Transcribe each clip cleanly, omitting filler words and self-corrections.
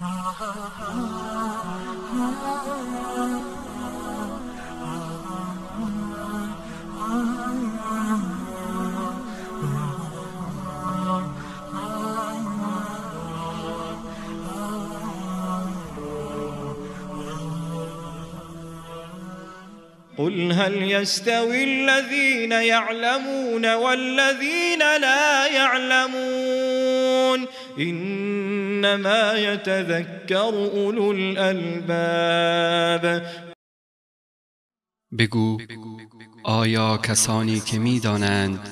قل هل يستوي الذين يعلمون والذين لا يعلمون إنما يتذكر أولو الألباب. بگو آیا کسانی که می‌دانند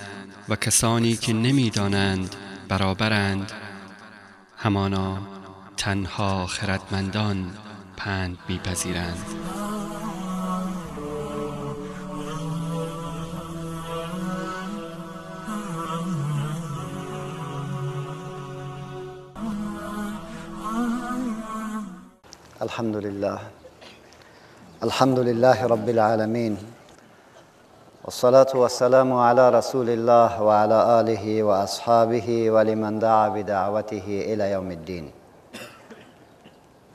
و کسانی که نمی‌دانند برابرند؟ همانا تنها خردمندان پند می‌پذیرند. الحمد لله، الحمد لله رب العالمين، والصلاة والسلام على رسول الله وعلى آله وأصحابه ولمن دعا بدعوته إلى يوم الدين.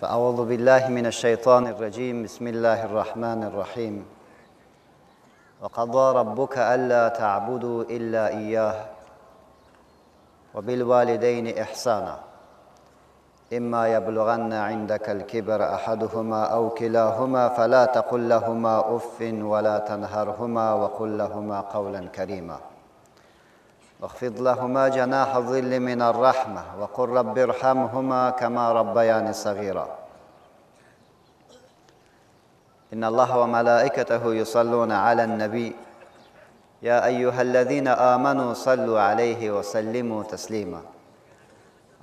فأعوذ بالله من الشيطان الرجيم، بسم الله الرحمن الرحيم. وقضى ربك ألا تعبدوا إلا إياه وبالوالدين إحسانا إما يبلغن عندك الكبر أحدهما أو كلاهما فلا تقل لهما أف ولا تنهرهما وقل لهما قولا كريما واخفض لهما جناح الظل من الرحمة وقل رب ارحمهما كما ربياني صغيرا. إن الله وملائكته يصلون على النبي يا أيها الذين آمنوا صلوا عليه وسلموا تسليما.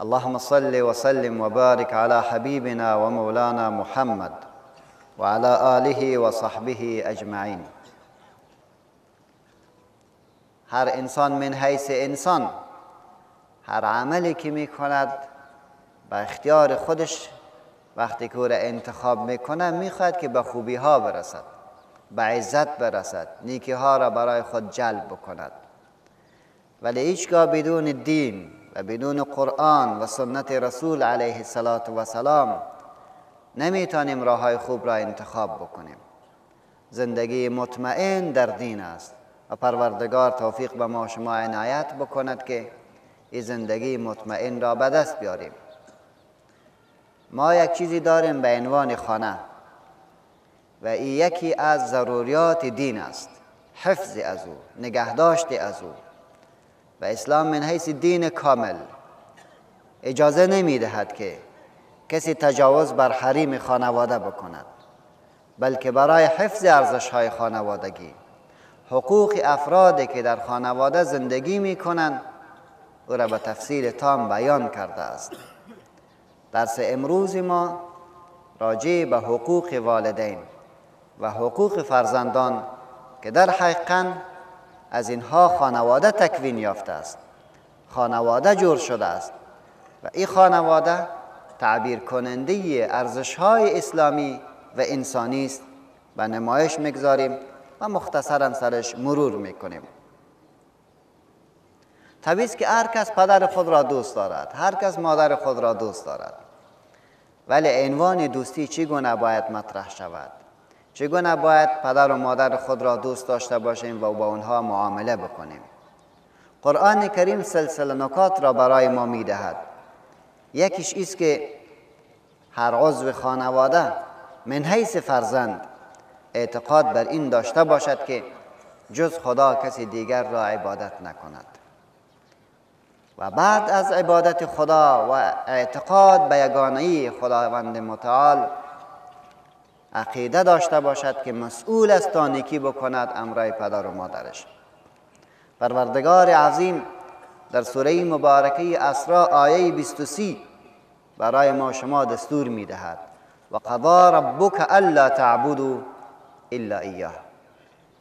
اللهم صل وسلم وبارك على حبيبنا ومولانا محمد وعلى آله وصحبه اجمعین. هر انسان من حیث انسان هر عملی که میکند به اختیار خودش وقتی که او را انتخاب میکنه میخواهد که به خوبی ها برسد، به عزت برسد، نیکی ها را برای خود جلب بکند، ولی هیچگاه بدون دین و بدون قرآن و سنت رسول علیه السلام نمیتونیم راه های خوب را انتخاب بکنیم. زندگی مطمئن در دین است و پروردگار توفیق به ما شما عنایت بکند که این زندگی مطمئن را به دست بیاریم. ما یک چیزی داریم به عنوان خانه و این یکی از ضروریات دین است، حفظ از او، نگهداشت از او. و اسلام من حیث دین کامل اجازه نمی دهد که کسی تجاوز بر حریم خانواده بکند، بلکه برای حفظ ارزش های خانوادگی، حقوق افرادی که در خانواده زندگی می کنند او را به تفصیل تام بیان کرده است. درس امروز ما راجع به حقوق والدین و حقوق فرزندان که در حقیقت از اینها خانواده تکوین یافته است، خانواده جور شده است و این خانواده تعبیر کننده ارزش‌های اسلامی و انسانی است و نمایش میگذاریم و مختصرا سرش مرور میکنیم. طبیعی است که هر کس پدر خود را دوست دارد، هر کس مادر خود را دوست دارد، ولی عنوان دوستی چگونه باید مطرح شود؟ چگونه باید پدر و مادر خود را دوست داشته باشیم و با آنها معامله بکنیم؟ قرآن کریم سلسله نکات را برای ما میدهد. یکیش ایست که هر عضو خانواده من حیث فرزند اعتقاد بر این داشته باشد که جز خدا کسی دیگر را عبادت نکند و بعد از عبادت خدا و اعتقاد به یگانگی خداوند متعال عقیده داشته باشد که مسئول است تا نیکی بکند امرای پدر و مادرش. پروردگار عظیم در سوره مبارکه اسراء آیه 23 برای ما شما دستور میدهد: و قضا ربک الا تعبدوا الا ایاه.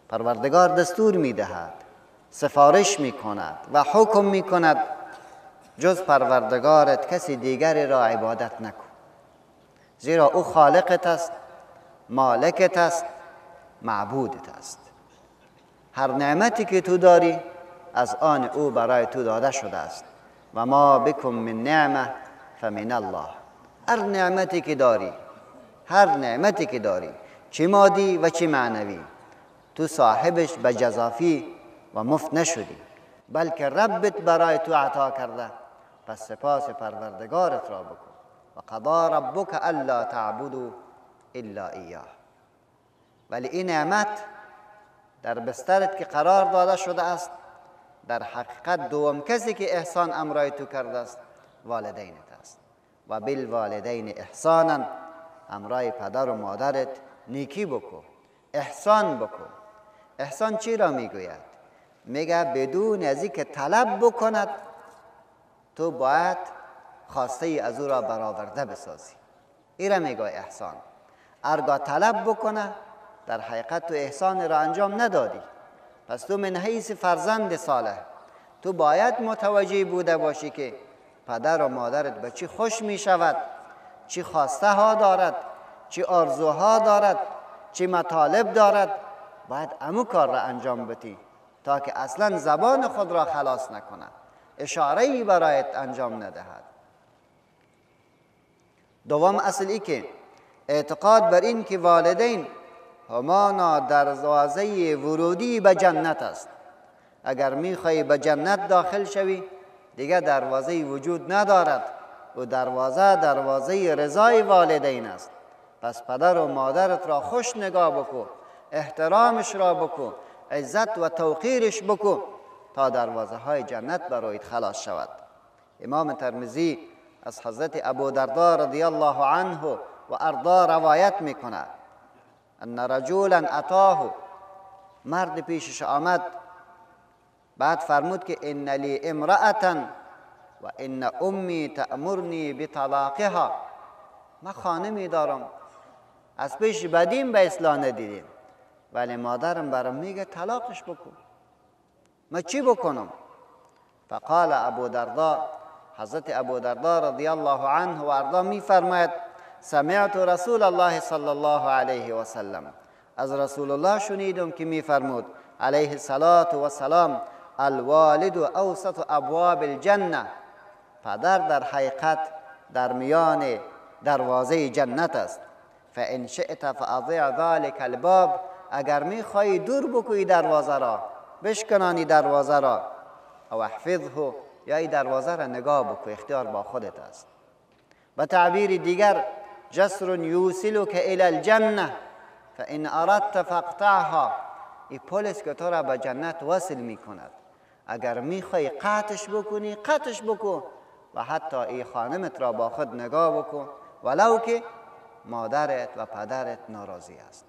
پروردگار دستور میدهد، سفارش میکند و حکم میکند جز پروردگارت کسی دیگری را عبادت نکن، زیرا او خالقت است، مالکت است، معبودت است. هر نعمتی که تو داری از آن او برای تو داده شده است. و ما بکم من نعمه فمن الله. هر نعمتی که داری، هر نعمتی که داری، چه مادی و چه معنوی، تو صاحبش به جزافی و مفت نشدی، بلکه ربت برای تو عطا کرده. پس سپاس پروردگارت را بکن. و قضا ربک الا تعبدوا الا ایاه. ولی این نعمت در بسترت که قرار داده شده است، در حقیقت دوم کسی که احسان امرای تو کرده است والدینت است. و بالوالدین احسانا، امرای پدر و مادرت نیکی بکن، احسان بکن. احسان چی را میگوید؟ میگه بدون از اینکه طلب بکند تو باید خواسته ای از او را برآورده بسازی. این را میگه احسان. ارگاه طلب بکنه در حقیقت تو احسان را انجام ندادی. پس تو من حیث فرزند صالح تو باید متوجه بوده باشی که پدر و مادرت به چی خوش می شود، چی خواسته ها دارد، چی آرزوها دارد، چی مطالب دارد. باید امو کار را انجام بدی تا که اصلا زبان خود را خلاص نکند، اشاره‌ای برایت انجام ندهد. دوم اصل ای که اعتقاد بر این که والدین همانا دروازه ورودی به جنت است. اگر میخوای به جنت داخل شوی دیگه دروازه وجود ندارد و دروازه دروازه رضای والدین است. پس پدر و مادرت را خوش نگاه بکن، احترامش را بکن، عزت و توقیرش بکن تا دروازه های جنت برایت خلاص شود. امام ترمذی از حضرت ابو دردا رضی الله عنه و ارضا روایت میکند ان رجولا اتاه، مرد پیشش آمد، بعد فرمود که ان لی امرأة و ان امی تأمرنی بطلاقها. من خانمی دارم، از پیش بدیم به اصلاح ندیدیم، ولی مادرم برام میگه طلاقش بکن، من چی بکنم؟ فقال ابو دردا، حضرت ابو دردا رضی الله عنه و ارضا میفرماید سمعت رسول الله صلی الله علیه و سلم، از رسول الله شنیدم که میفرمود علیه الصلاة و السلام الوالد اوسط ابواب الجنه، پدر در حقیقت در میان دروازه جنت است. فان شئت فاضع ذلك الباب، اگر میخوای دور بکنی دروازه را، بشکنانی دروازه را، او احفظه، یا ای دروازه را نگاه بکن، اختیار با خودت است. و تعبیر دیگر جسر یوصلک الی الجنه فان اردت فاقطعها، این پل است که تو را به جنت وصل میکند، اگر میخوای قطعش بکنی قطعش بکن و حتی ای خانمت را با خود نگاه بکن ولو که مادرت و پدرت ناراضی است.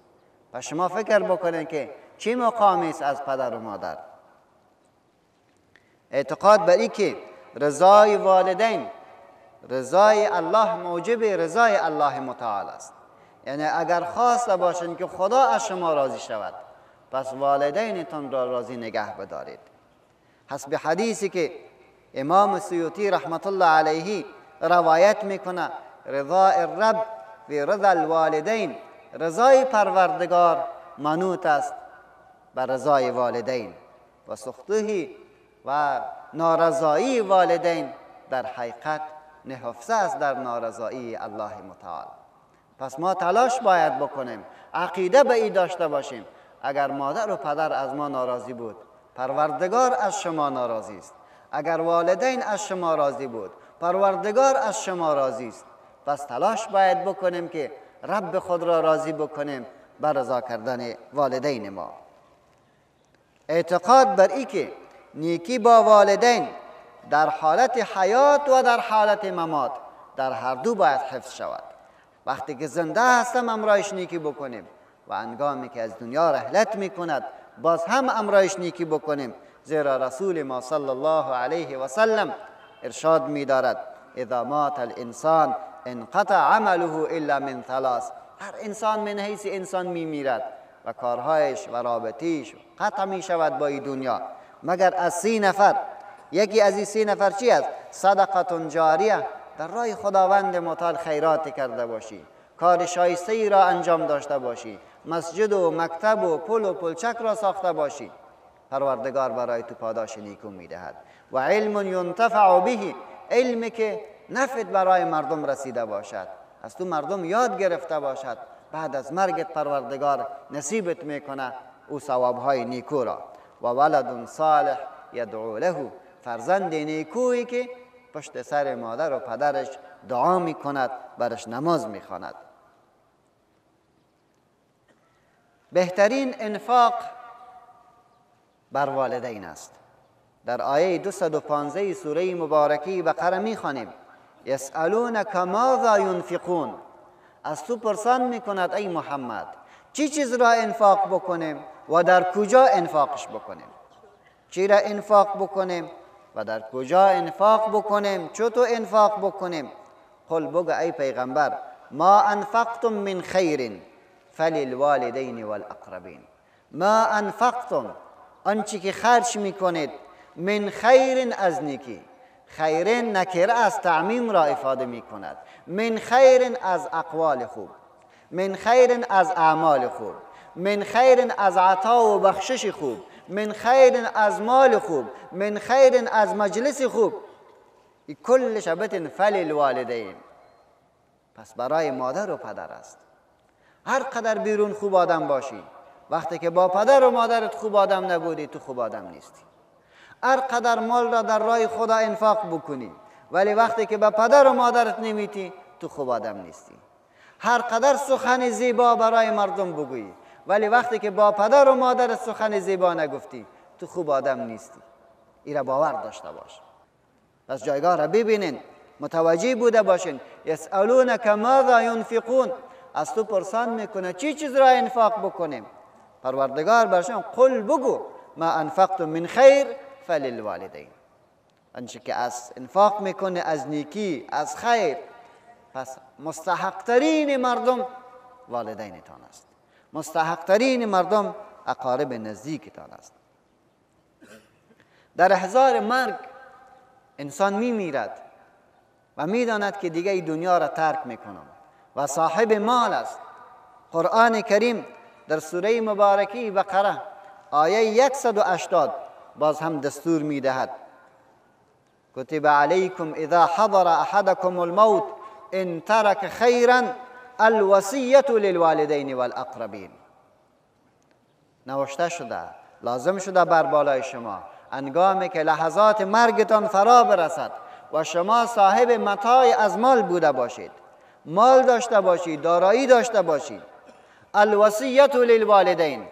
و شما فکر بکنید که چی مقامی است از پدر و مادر. اعتقاد بر این که رضای والدین رضای الله موجب رضای الله متعال است. یعنی اگر خواسته باشین که خدا از شما راضی شود پس والدینتان را راضی نگه بدارید. حسب حدیثی که امام سیوطی رحمت الله علیه روایت میکنه رضای الرب فی رضا الوالدین، رضای پروردگار منوط است بر رضای والدین و سخطه و نارضایی والدین در حقیقت نهفته است در نارضایی الله متعال. پس ما تلاش باید بکنیم، عقیده به این داشته باشیم اگر مادر و پدر از ما ناراضی بود پروردگار از شما ناراضی است، اگر والدین از شما راضی بود پروردگار از شما راضی است. پس تلاش باید بکنیم که رب خود را راضی بکنیم بر رضا کردن والدین ما. اعتقاد بر ای که نیکی با والدین در حالت حیات و در حالت ممات در هر دو باید حفظ شود. وقتی که زنده هستم امرایش نیکی بکنیم و هنگامی که از دنیا رحلت میکند باز هم امرایش نیکی بکنیم، زیرا رسول ما صلی الله علیه و سلم ارشاد می‌دارد اذا مات الانسان انقطع عمله الا من ثلاث. هر انسان من حیث انسان میمیرد و کارهایش و رابطیش قطع می شود با این دنیا، مگر از 30 نفر. یکی از این 30 نفر چی است؟ صدقه جاریه، در راه خداوند متعال خیرات کرده باشی، کار شایسته ای را انجام داشته باشی، مسجد و مکتب و پل و پلچک را ساخته باشی، پروردگار برای تو پاداش نیکو میدهد. و علم ینتفع به، علمی که نفعت برای مردم رسیده باشد، از تو مردم یاد گرفته باشد، بعد از مرگت پروردگار نصیبت میکنه او ثوابهای نیکو را. و ولد صالح یدعو له، فرزند نیکویی که پشت سر مادر و پدرش دعا میکند، برش نماز میخواند. بهترین انفاق بر والدین است. در آیه 215 سوره مبارکه بقره میخوانیم یسألونک ماذا ینفقون، از تو پرسان میکند ای محمد چی چیز را انفاق بکنیم و در کجا انفاقش بکنیم؟ چی را انفاق بکنیم و در کجا انفاق بکنیم؟ چطور انفاق بکنیم؟ قل، بگو ای پیغمبر، ما انفقتم من خیر فللوالدین والاقربین. ما انفقتم، آنچه که خرج میکنید، من خیر از نیکی، خیر نکره از تعمیم را افاده میکند، من خیر از اقوال خوب، من خیر از اعمال خوب، من خیر از عطا و بخشش خوب، من خیر از مال خوب، من خیر از مجلس خوب، کل شبت فللوالدین. پس برای مادر و پدر است. هر قدر بیرون خوب آدم باشی، وقتی که با پدر و مادرت خوب آدم نبودی تو خوب آدم نیستی. هر قدر مال را در راه خدا انفاق بکنی، ولی وقتی که به پدر و مادرت نمیتی تو خوب آدم نیستی. هر قدر سخن زیبا برای مردم بگویی، ولی وقتی که با پدر و مادرت سخن زیبا نگفتی تو خوب آدم نیستی. ای را باور داشته باش. پس جایگاه را ببینین، متوجه بوده باشین. یسألونک ماذا ینفقون، از تو پرسان میکنه چی چیز را انفاق بکنیم. پروردگار برشان قل، بگو، ما انفقتم من خیر فللوالدین. آنچه که از انفاق میکنه از نیکی، از خیر، پس مستحقترین مردم والدینتان است، مستحقترین مردم اقارب نزدیکتان است. در احضار مرگ انسان میمیرد و میداند که دیگه این دنیا را ترک میکنم و صاحب مال است. قرآن کریم در سوره مبارکه بقره آیه 180 باز هم دستور میدهد: کتب علیکم اذا حضر احدکم الموت ان ترک خیرا الوصیة للوالدین والاقربین. نوشته شده، لازم شده بر بالای شما هنگامی که لحظات مرگتان فرا برسد و شما صاحب متاع از مال بوده باشید، مال داشته باشید، دارایی داشته باشید، الوصیة للوالدین،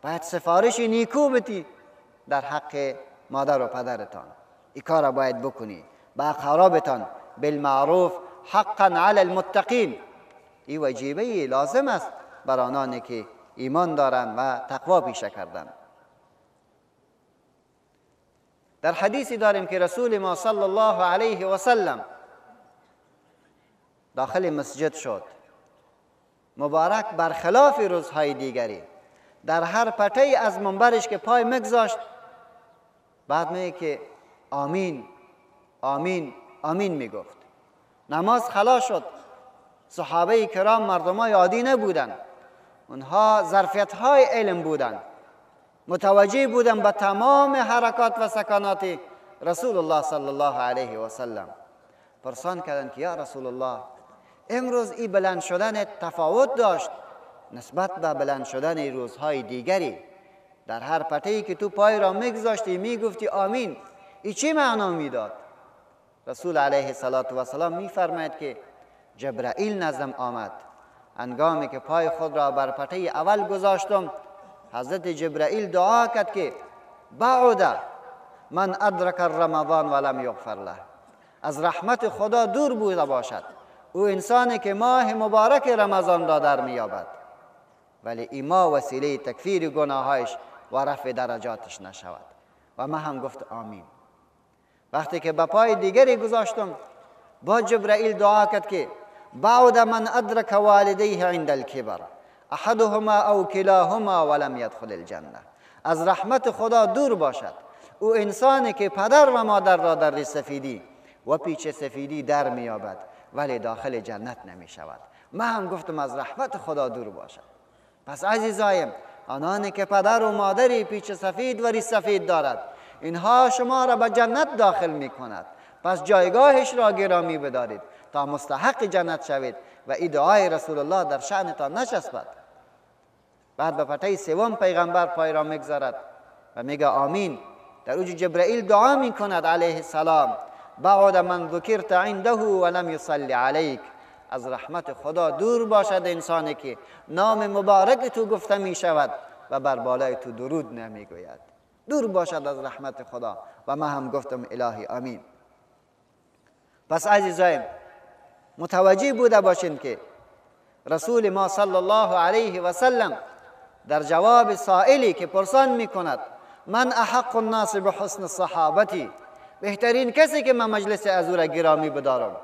باید سفارش نیکو بتی در حق مادر و پدرتان. این کار را باید بکنی به اقرابتان بالمعروف حقا علی المتقین. این وجیبه لازم است بر آنانی که ایمان دارند و تقوا پیشه کردند. در حدیثی داریم که رسول ما صلی الله علیه و سلم داخل مسجد شد، مبارک برخلاف روزهای دیگری در هر پته از منبرش که پای مگذاشت بعد میگه که آمین آمین آمین میگفت. نماز خلاص شد. صحابه کرام مردمای عادی نبودند، اونها ظرفیت های علم بودند، متوجه بودند به تمام حرکات و سکانات رسول الله صلی الله علیه و سلم. پرسان کردند که یا رسول الله، امروز این بلند شدن تفاوت داشت نسبت به بلند شدن روزهای دیگری. در هر پته‌ای که تو پای را میگذاشتی میگفتی آمین، این چی معنا میداد؟ رسول علیه الصلاة والسلام میفرماید که جبرائیل نزدم آمد، هنگامی که پای خود را بر پته اول گذاشتم حضرت جبرائیل دعا کرد که بعد من ادرک رمضان ولم یغفر له، از رحمت خدا دور بوده باشد او انسانی که ماه مبارک رمضان را در میابد ولی ایما وسیله تکفیر گناهایش و رفع درجاتش نشود. و من هم گفت آمین. وقتی که به پای دیگری گذاشتم با جبرائیل دعا کرد که بعد من ادرک والدیه عند الکبر احدهما او کلاهما ولم یدخل الجنه، از رحمت خدا دور باشد او انسانی که پدر و مادر را در سفیدی و پیچ سفیدی در میابد ولی داخل جنت نمی شود. من هم گفتم از رحمت خدا دور باشد. پس عزیزایم، آنانی که پدر و مادری پیچ سفید و ریش سفید دارد، اینها شما را به جنت داخل می کند. پس جایگاهش را گرامی بدارید تا مستحق جنت شوید و این دعای رسول الله در شأنتان نچسبد. بعد به پته سوم پیغمبر پای را میگذارد و میگه آمین. در اوج جبرئیل دعا میکند علیه السلام، بعد من ذکرت عنده و لم یصلی علیک. از رحمت خدا دور باشد انسانی که نام مبارک تو گفته می شود و بر بالای تو درود نمیگوید. دور باشد از رحمت خدا. و من هم گفتم الهی آمین. پس عزیزایم متوجه بوده باشین که رسول ما صلی الله علیه و سلم در جواب سائلی که پرسان میکند من احق الناس بحسن صحابتی، بهترین کسی که من مجلس از او را گرامی بدارم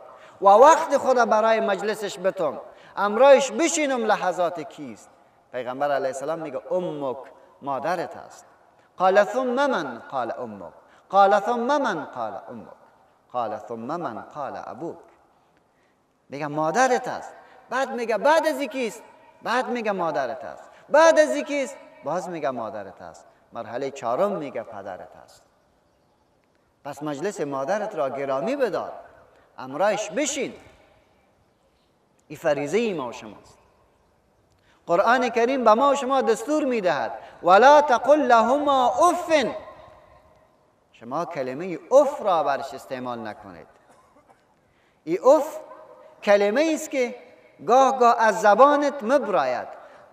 و وقت خدا برای مجلسش بتم، امرایش بشینم لحظات کیست؟ پیغمبر علیه السلام میگه امک، مادرت است. قال ثم من؟ قال امک. قال ثم من؟ قال امک. قال ثم من؟ قال ابوک. میگه مادرت است. بعد میگه بعد از کیست؟ بعد میگه مادرت است. بعد از کیست؟ باز میگه مادرت است. مرحله چهارم میگه پدرت است. پس مجلس مادرت را گرامی بدار، امرایش بشین. این فریضه ما و شماست. قرآن کریم به ما و شما دستور میدهد ولا تقل لهما اف. شما کلمه اف را برش استعمال نکنید. این اف کلمه است که گاه گاه از زبانت مبراید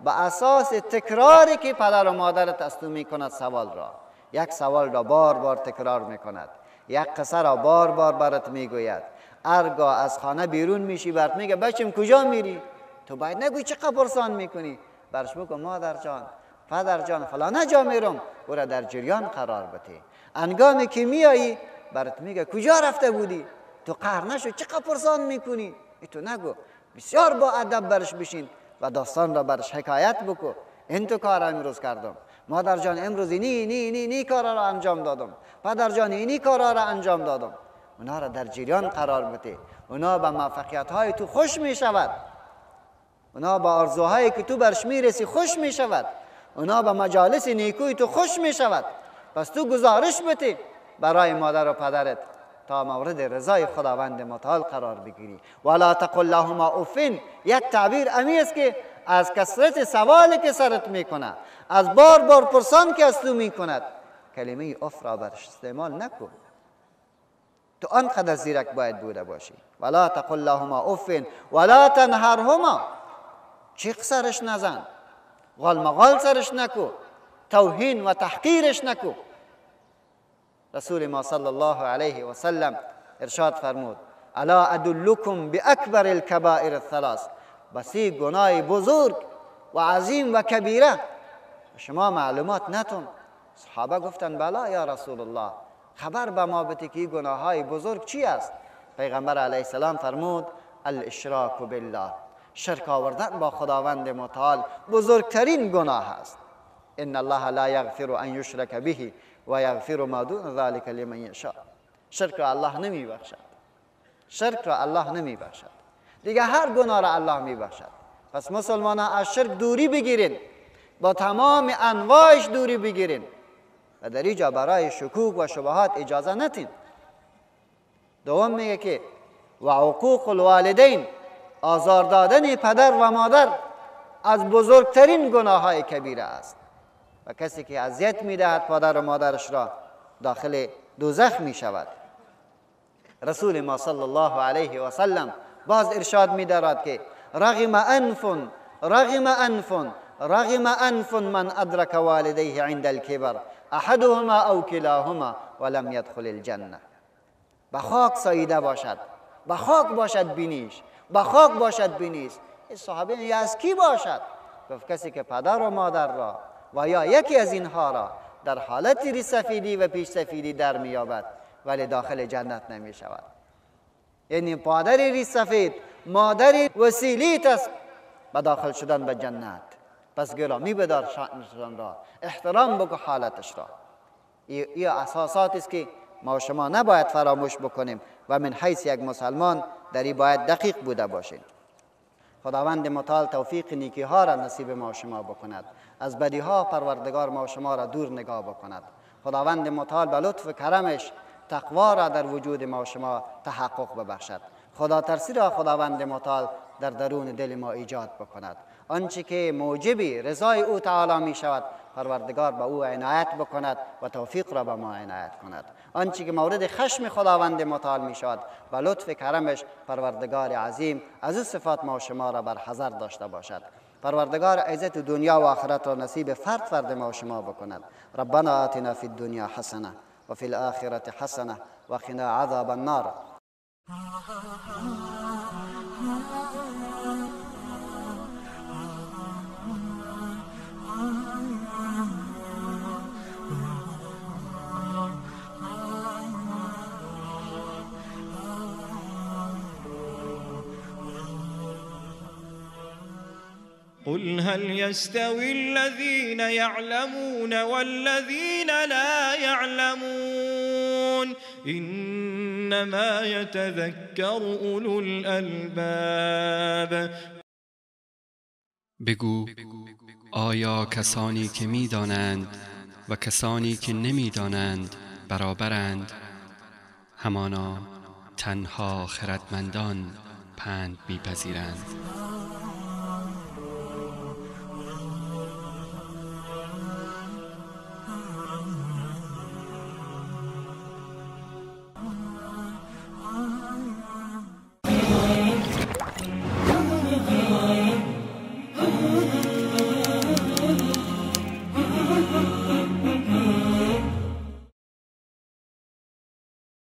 به اساس تکراری که پدر و مادرت از تو میکند. سوال را، یک سوال را بار بار تکرار میکند، یک قصه را بار بار برات میگوید. ارگاه از خانه بیرون میشی برات میگه بچم کجا میری؟ تو باید نگوی چه پرسان میکنی، برش بگو مادر جان، پدر جان فلانه جا میرم. او را در جریان قرار بده. انگامی که میایی برات میگه کجا رفته بودی؟ تو قهر نشو، چه پرسان میکنی؟ تو نگو، بسیار با ادب برش بشین و داستان را برش حکایت بکو. این تو کار امروز کردم مادر جان، امروز اینی اینی اینی اینی کارا را انجام دادم، پدر جان اینی کارا را انجام دادم. اونا را در جریان قرار بده. اونا به موفقیت های تو خوش می شود، اونا به آرزوهایی که تو برش میرسی خوش می شود، اونا به مجالس نیکوی تو خوش می شود. پس تو گزارش بده برای مادر و پدرت تا مورد رضای خداوند متعال قرار بگیری. ولا تقل لهما اف یک تعبیر امی است که از کثرت سوالی که سرت میکنه، از بار بار پرسان که از تو میکند، کلمه اف را برش استعمال نکن. تو آنقدر زیرک باید بوده باشی. ولا تقل لهما اف ولا تنهرهما. چیق سرش نزن، غالمغال سرش نکو، توهین و تحقیرش نکو. رسول ما صلی الله علیه و سلم ارشاد فرمود الا ادلکم باکبر الکبائر الثلاث. بسی گناه بزرگ و عظیم و کبیره شما معلومات نتون. صحابه گفتن بلا یا رسول الله، خبر به ما بده که گناه های بزرگ چی است؟ پیغمبر علیه السلام فرمود الاشراک بالله، شرک آوردن با خداوند متعال بزرگترین گناه است. ان الله لا یغفر ان یشرک به و یغفر ما دون ذلک لمن یشاء. شرک را الله نمی بخشد، شرک را الله نمی بخشد، دیگه هر گناه را الله می بخشد. پس مسلمان ها از شرک دوری بگیرین، با تمام انواعش دوری بگیرین و در اینجا برای شکوک و شبهات اجازه نتین. دوم میگه که و عقوق الوالدین، آزار دادن پدر و مادر از بزرگترین گناه های کبیره است و کسی که اذیت میدهد پدر و مادرش را داخل دوزخ می شود. رسول ما صلی الله علیه و سلم باز ارشاد می‌دارد که رغم انف رغم انف رغم انف من ادرک والدیه عند الکبر احدهما او کلاهما ولم یدخل الجنه. به خاک ساییده باشد، به خاک باشد بینیش، به خاک باشد بینیش. این صحابه از کی باشد؟ گفت کسی که پدر و مادر را و یا یکی از اینها را در حالت ریش سفیدی و پیش سفیدی در می‌یابد ولی داخل جنت نمی شود. یعنی پادر ریش سفید، مادر وسیلیت است به داخل شدن به جنت. پس گرامی بدار شأنشان را، احترام بکن حالتش را. این اساسات است که ما و شما نباید فراموش بکنیم و من حیث یک مسلمان در این باید دقیق بوده باشیم. خداوند متعال توفیق نیکی ها را نصیب ما و شما بکند، از بدی ها پروردگار ما و شما را دور نگاه بکند. خداوند متعال به لطف کرمش تقوا را در وجود ما و شما تحقق ببخشد. خدا ترسی را خداوند متعال در درون دل ما ایجاد بکند. آنچه که موجب رضای او تعالی می شود پروردگار به او عنایت بکند و توفیق را به ما عنایت کند. آنچه که مورد خشم خداوند متعال می شود و لطف کرمش پروردگار عظیم از او صفات ما و شما را بر حذر داشته باشد. پروردگار عزت دنیا و آخرت را نصیب فرد فرد ما و شما بکند. ربنا آتنا فی الدنیا حسنه و فی الآخرة حسنه و قنا عذاب النار. قل هل يستوي الذين يعلمون والذين لا يعلمون إنما يتذكر أولو الألباب. بگو آیا کسانی که می‌دانند و کسانی که نمی‌دانند برابرند؟ همانا تنها خردمندان پند می‌پذیرند.